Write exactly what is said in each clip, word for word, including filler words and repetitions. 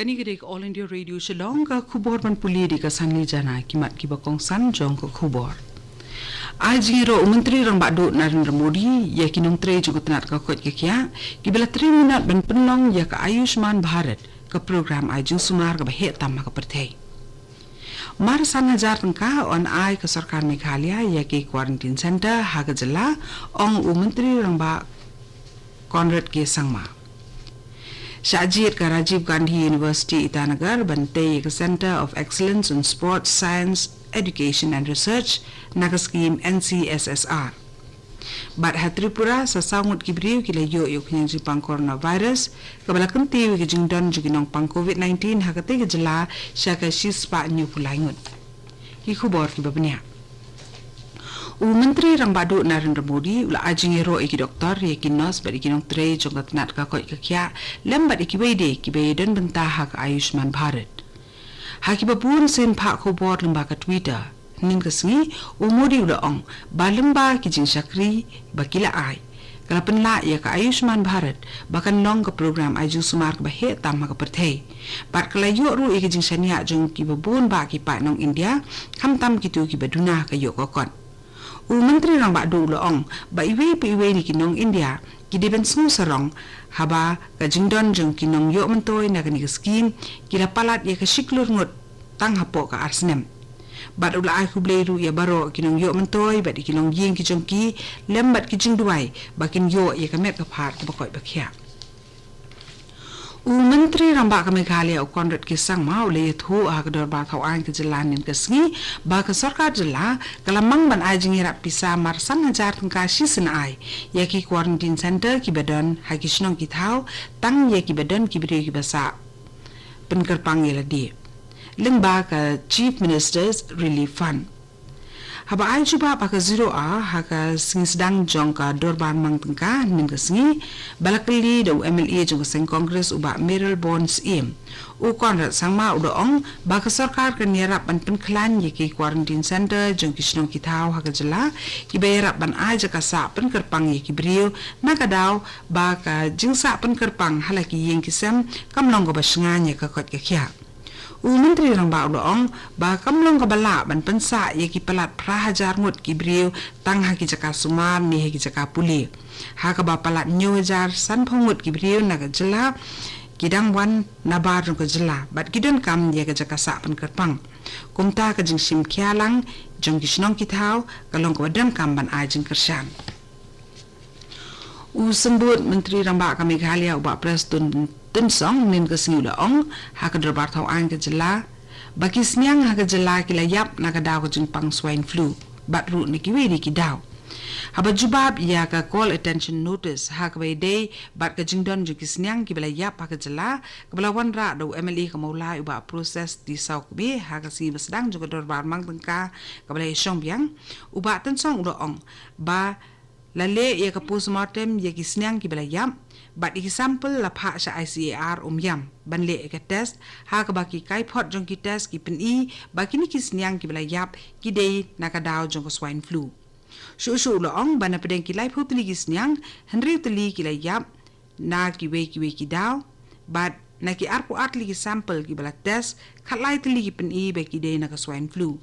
Kane ka dei ka All India Radio Shillong, ka khubor ban pule da ka Sanli Jana. Ki mat kiba kongsan jong ka khubor. Ai jingïaroh u Myntri Rangbah Duh Narendra Modi ïa ki nongtrei jong ka tnat ka koit ka khiah kiba la trei minot ban pynlong ïa ka Ayushman Bharat, ka program ai jingsumar kaba heh tam ha ka pyrthei. Mar san hajar tyngka yn ai ka sorkar Meghalaya ïa ki quarantine center ha ka jylla, ong u Myntri Rangbah Conrad K Sangma. Shah jied ka Rajiv Gandhi University Itanagar ban tei ïa ka Center of Excellence in Sports Science, Education and Research na ka skhim N C S S R. Bad ha Tripura, sa saw ngut ki briew ki la ïoh ïa u khñiang jingpang coronavirus, kaba la kyntiew ïa ka jingdon jong ki nongpang covid nineteen ha katei ka jylla sha ka shispah hynñiewphew lai ngut. Ki khubor kiba bniah. U Myntri Rangbah Duh Narendra Modi u la ai jingïaroh ïa ki doktor, ïa ki nurse bad ïa ki nongtrei jong ka tnat ka koit ka khiah, lem bad ïa kiwei de kiba ïadon bynta ha ka Ayushman Bharat. Ha kiba bun sien phah khubor lyngba ka Twitter, hynnin ka sngi, u Modi u la ong ba lyngba ki jingshakri ba ki la ai, ka la pynlah ïa ka Ayushman Bharat ba kan long ka program ai jingsumar kaba heh tam ha ka pyrthei. Bad ka la ïoh ruh ïa ka jingshaniah jong kiba bun bah ki paid nong India, khamtam kito kiba duna ka ïoh ka kot. U Myntri Rangbah Duh u la ong ba iwei pa iwei na ki nong India ki dei ban sngewsarong haba ka jingdon jong ki nongïoh myntoi na kane ka skhim ki la palat ïa ka shi klur ngut tang hapoh ka ar snem. Bad u la ai khublei ruh ïa baroh ki nongïoh myntoi bad ïa ki longïing ki jong ki, lem bad ki jingduwai ba kin ïoh ïa ka met ka phad kaba koit ba khiah. U Myntri Rangbah ka Meghalaya u Conrad K Sangma u la ïathuh ha ka Dorbar Thaw Aiñ ka jylla hynnin ka sngi ba ka sorkar jylla ka la mang ban ai jingïarap pisa mar san hajar tyngka shi sien ai ïa ki quarantine center kiba don ha ki shnong ki thaw, tang ïa kiba don ki briew kiba sah pynkyrpang ïa lade lyngba ka Chief Minister's Relief Fund. Haba ai jubab ha ka Zero Hour ha ka sngi sdang jong ka Dorbar Mang Tyngka hynnin ka sngi, ba la kylli da u M L A jong ka seng Congress u Bah Mayralborn Syiem, u Conrad Sangma u la ong ba ka sorkar kan ïarap ban pynkhlaiñ ïa ki quarantine center jong ki shnong ki thaw ha ka jylla, kiba ïarap ban ai jaka sah pynkyrpang ïa ki briew, na ka daw ba ka jingsah pynkyrpang ha la ki ïing ki sem kam long kaba shngaiñ ïa ka koit ka khiah. U Myntri Rangbah u la ong ba kam long kaba lah ban pynsah ïa ki palat phra hajar ngut ki briew tang ha ki jaka sumar ne ha ki jaka pule, ha kaba palat hynñiew hajar sanphew ngut ki briew na ka jylla ki dang wan nabar jong ka jylla bad ki donkam ïa ka jaka sah pynkyrpang. Kumta ka jingshim khia lang jong ki shnong ki thaw ka long kaba donkam ban ai jingkyrshan. U Symbud Myntri Rangbah ka Meghalaya u Bah Prestone Tynsong hynnin ka sngi u la ong ha ka Dorbar Thaw Aiñ ka jylla ba ki sniang ha ka jylla ki la ïap na ka daw ka jingpang swine flu bad ruh na kiwei de ki daw. Haba jubab ïa ka call attention notice ha kaba ïadei bad ka jingdon jong ki sniang kiba la ïap ha ka jylla, kaba la wanrah da u M L A ka Mawlai u Bah Proses T Sawkmie ha ka sngi ba sdang jong ka Dorbar Mang Tyngka kaba la ïashong biang, u Bah Tynsong u la ong ba la leh ïa ka postmortem ïa ki sniang kiba la ïap bad ïa ki sample la phah sha I C A R Umiam ban leh ïa ka test, ha kaba ki kaiphod jong ki test ki pyni ba kine ki sniang kiba la ïap ki dei na ka daw jong ka swine flu. Shuh shuh u la ong ba na pdeng ki laiphew tylli ki sniang, hynriew tylli ki la ïap na kiwei kiwei ki daw, bad na ki arphew ar tylli ki sample kiba la test, khatlai tylli ki pyni ba ki dei na ka swine flu.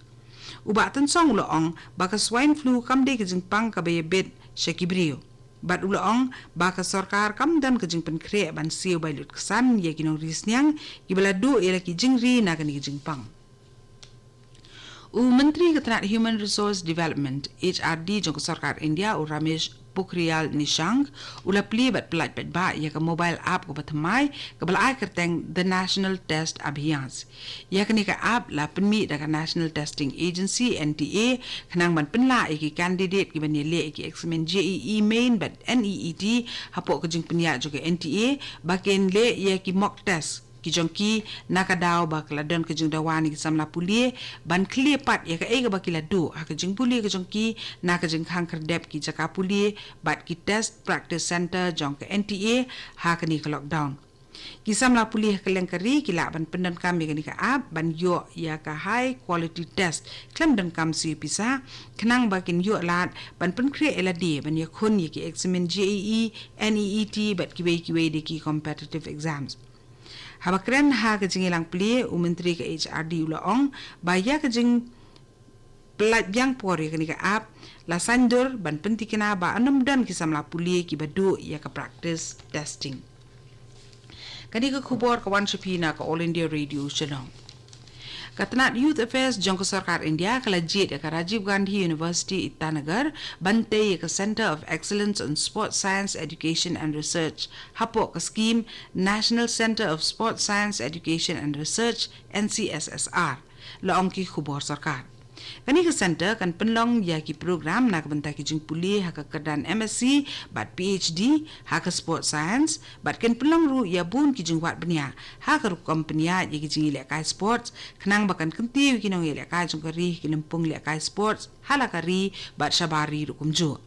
U Bah Tynsong u la ong ba ka swine flu kam dei ka jingpang kaba ïabit sha ki briew. Bad u la ong ba ka sorkar kam don ka jingpynkhreh ban siew bai lut ksan ïa ki nongri sniang kiba la duh ïa la ki jingri na kane ka jingpang. U Myntri ka tnat Human Resource Development, H R D, jong ka sorkar India, u Ramesh Pokhriyal Nishank, u la plie bad pyllait paidbah ïa ka mobile app kaba thymmai kaba la ai kyrteng The National Test Abhyas. Ïa kane ka app la pynmih da ka National Testing Agency, N T A, khnang ban pynlah ïa ki candidate kiban ïaleh ïa ki eksamin J E E Main bad N E E T hapoh ka jingpynïaid jong ka N T A ba kin leh ïa ki mock test ki jong ki, na ka daw ba ka la don ka jingdawa na ki samla pule ban khlieh pat ïa kaei kaba ki la duh ha ka jingpule ka jong ki na ka jingkhang khyrdep ki jaka pule bad ki test practice center jong ka N T A ha kane ka lockdown. Ki samla pule ha kylleng ka ri ki lah ban pyndonkam ïa kane ka app ban ïoh ïa ka high quality test khlem donkam siew pisa, khnang ba kin ïoh lad ban pynkhreh ïa lade ban ïakhun ïa ki eksamin J E E, N E E T bad kiwei kiwei de ki competitive exams. Haba kren ha ka jingïalang plie, u Myntri ka H R D u la ong ba ïa ka jingpyllait biang por ïa kane ka app la saiñdur ban pyntikna ba ym don ki samla pule kiba duh ïa ka practice testing. Kane ka khubor ka wan sha phi na ka All India Radio Shillong. Ka tnat Youth Affairs jong ka sorkar India ka la jied ïa ka Rajiv Gandhi University Itanagar ban tei ïa ka Centre of Excellence on Sports Science Education and Research hapoh ka scheme National Centre of Sports Science Education and Research, N C S S R, la ong ki khubor sorkar. Kane ka centre kan pynlong ïa ki program na ka bynta ki jingpule ha ka kyrdan M S C bad P H D ha ka sports science, bad kan pynlong ruh ïa bun ki jingwad bniah ha ka rukom pynïaid ïa ki jingïalehkai sports, khnang ba kan kyntiew ïa ki nongïalehkai jong ka ri ha ki lympung lehkai sports ha la ka ri bad shabar ri ruh kumjuh.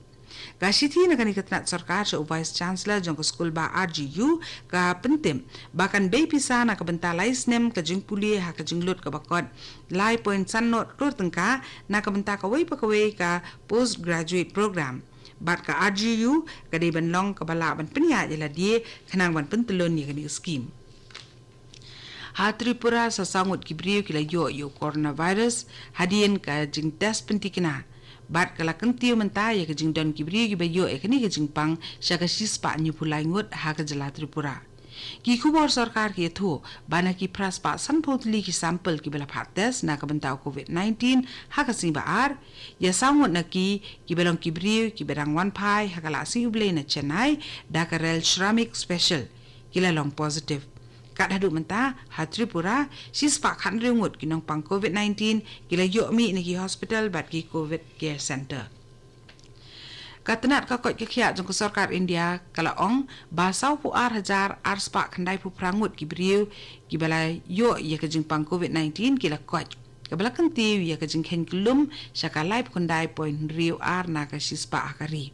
Ka shithi na kane ka tnat sorkar sha u Vice Chancellor jong ka skul bah R G U ka pyntip ba kan bei pisa na ka bynta lai snem ka jingpule ha ka jinglut kaba kot lai point san not klur tyngka na ka bynta kawei pa kawei ka postgraduate program. Bad ka R G U ka dei ban long kaba lah ban pynïaid ïa lade khnang ban pyntyllun ïa kane ka skim. Ha Tripura sa saw ngut ki briew ki la ïoh ïa u coronavirus hadien ka jingtest pyntikna. Bad ka la kyntiew mynta ïa ka jingdon ki briew kiba ïoh ïa kane ka jingpang sha ka shispah hynñiewphew lai ngut ha ka jylla Tripura. Ki khubor sorkar ki ïathuh ba na ki phraspah sanphew tylli ki sample kiba la phah test na ka bynta u covid nineteen ha ka sngi ba ar, ïa saw ngut na ki kiba long ki briew kiba dang wan phai ha ka la sngi U Blei na Chennai da ka rel Shramik Special ki la long positive. Kat haduh mynta ha Tripura shispah khathynriew ngut ki nongpang covid nineteen ki la ïoh mih na ki hospital bad ki covid care center. Ka tnat ka koit ka khiah jong ka sorkar India ka la ong ba sawphew ar hajar arspah khyndaiphew phra ngut ki briew kiba la ïoh ïa ka jingpang covid nineteen ki la koit, kaba la kyntiew ïa ka jingkheiñ kyllum sha ka laiphew khyndai point hynriew ar na ka shispah ha ka ri.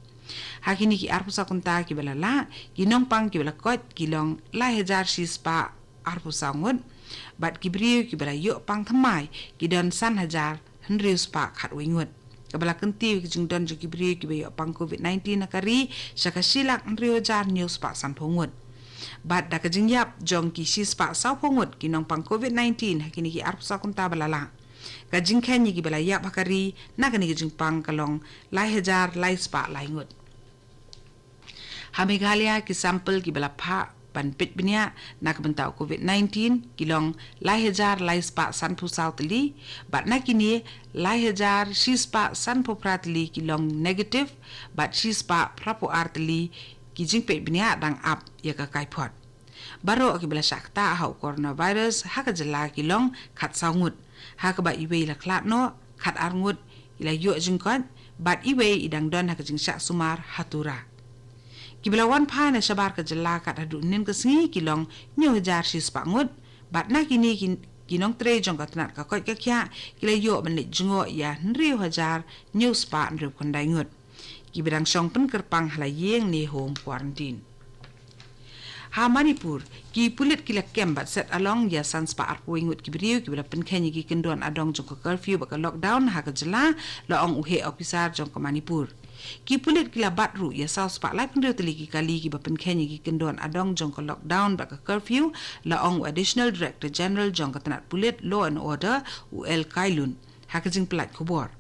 Ha kine ki arphew saw kynta kiba la lah, ki nongpang kiba la koit ki long lai hajar shispah arphew saw ngut, bad ki briew kiba la ïoh pang thymmai ki don san hajar hynriew spah khatwei ngut, kaba la kyntiew ïa ka jingdon jong ki briew kiba ïoh pang covid nineteen ha ka ri sha ka shi lak hynriew hajar hynñiew spah sanphew ngut. Bad da ka jingïap jong ki shispah sawphew ngut ki nongpang covid nineteen ha kine ki arphew saw kynta ba la lah, ka jingkheiñ ïa kiba la ïap ha ka ri na kane ka jingpang ka long lai hajar lai spah lai ngut. Ha Meghalaya ki sample kiba la phah ban peit bniah na ka bynta u covid nineteen ki long lai hajar lai spah sanphew saw tylli, bad na kine lai hajar shispah sanphew phra tylli ki long negative, bad shispah phraphew ar tylli ki jingpeit bniah dang ap ïa ka kaiphod. Baroh kiba la shah ktah ha u coronavirus ha ka jylla ki long khatsaw ngut, ha kaba iwei la khlad noh, khatar ngut i la ïoh jingkoit, bad iwei i dang don ha ka jingshah sumar ha Tura. Kiba la wan phai na shabar ka jylla kat haduh hynnin ka sngi ki long hynñiew hajar shispah ngut, bad na kine ki, ki nongtrei jong ka tnat ka koit ka khiah ki la ïoh ban leit jngoh ïa hynriew hajar hynñiew spah hynriewphew khyndai ngut kiba dang shong pynkyrpang ha la ïing ne home quarantine. Ha Manipur, ki pulit ki la kem bad set along ïa san spah arphew wei ngut ki briew kiba la pynkheiñ ïa ki kyndon adong jong ka curfew bad ka lockdown ha ka jylla, la ong u heh ophisar jong ka Manipur. Ki pulit ki la bat ruh ïa saw spah laiphew hynriew tylli ki kali kiba pynkheiñ ïa ki kyndon adong jong ka lockdown bad ka curfew, la ong u Additional Director General jong ka tnat pulit Law and Order, u L Kailun, ha ka jingpyllait khubor.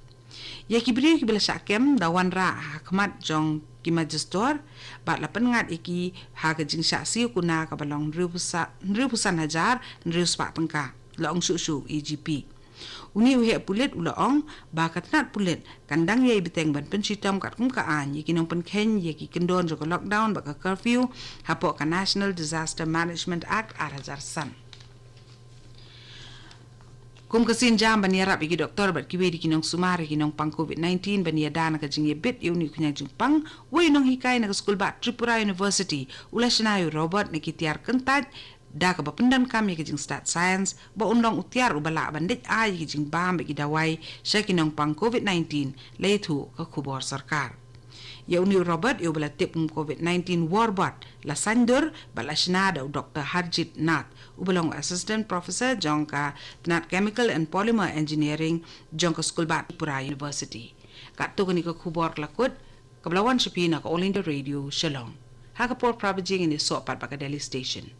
Ïa ki briew kiba la shah kem da wanrah ha khmat jong ki majistor bad la pynngat ïa ki ha ka jingshah siew kuna kaba long hynriewphew sa-, hynriewphew san hajar hynriew spah tyngka, la ong shuh shuh A G P. Une u heh pulit u la ong ba ka tnat pulit kan dang ïai bteng ban pynshitom katkum ka aiñ ïa ki nongpynkheiñ ïa ki kyndon jong ka lockdown bad ka curfew hapoh ka National Disaster Management Act ar hajar san. Kum ka sienjam ban ïarap ïa ki doktor bad kiwei de ki nongsumar ïa ki nongpang covid nineteen ban ïada na ka jingïabit ïa une u khñiang jingpang, uwei u nonghikai na ka skul bah Tripura University u la shna ïa u robot na ki tiar kyntait da kaba pyndonkam ïa ka jingstad science ba un long u tiar uba lah ban leit ai ïa ki jingbam bad ki dawai sha ki nongpang covid nineteen, la ïathuh ka khubor sorkar. Ïa une u robot ïa uba la tip kum covid nineteen warbot la saiñdur bad la shna da u Doktor Harjit Nath uba long u Assistant Professor jong ka tnat Chemical and Polymer Engineering jong ka skul bah Tripura University. Katto kane ka khubor ka la kut, kaba la wan sha phi na ka All India Radio Shillong. Ha ka por phra baje ngin ïasoh pat bad ka Delhi Station.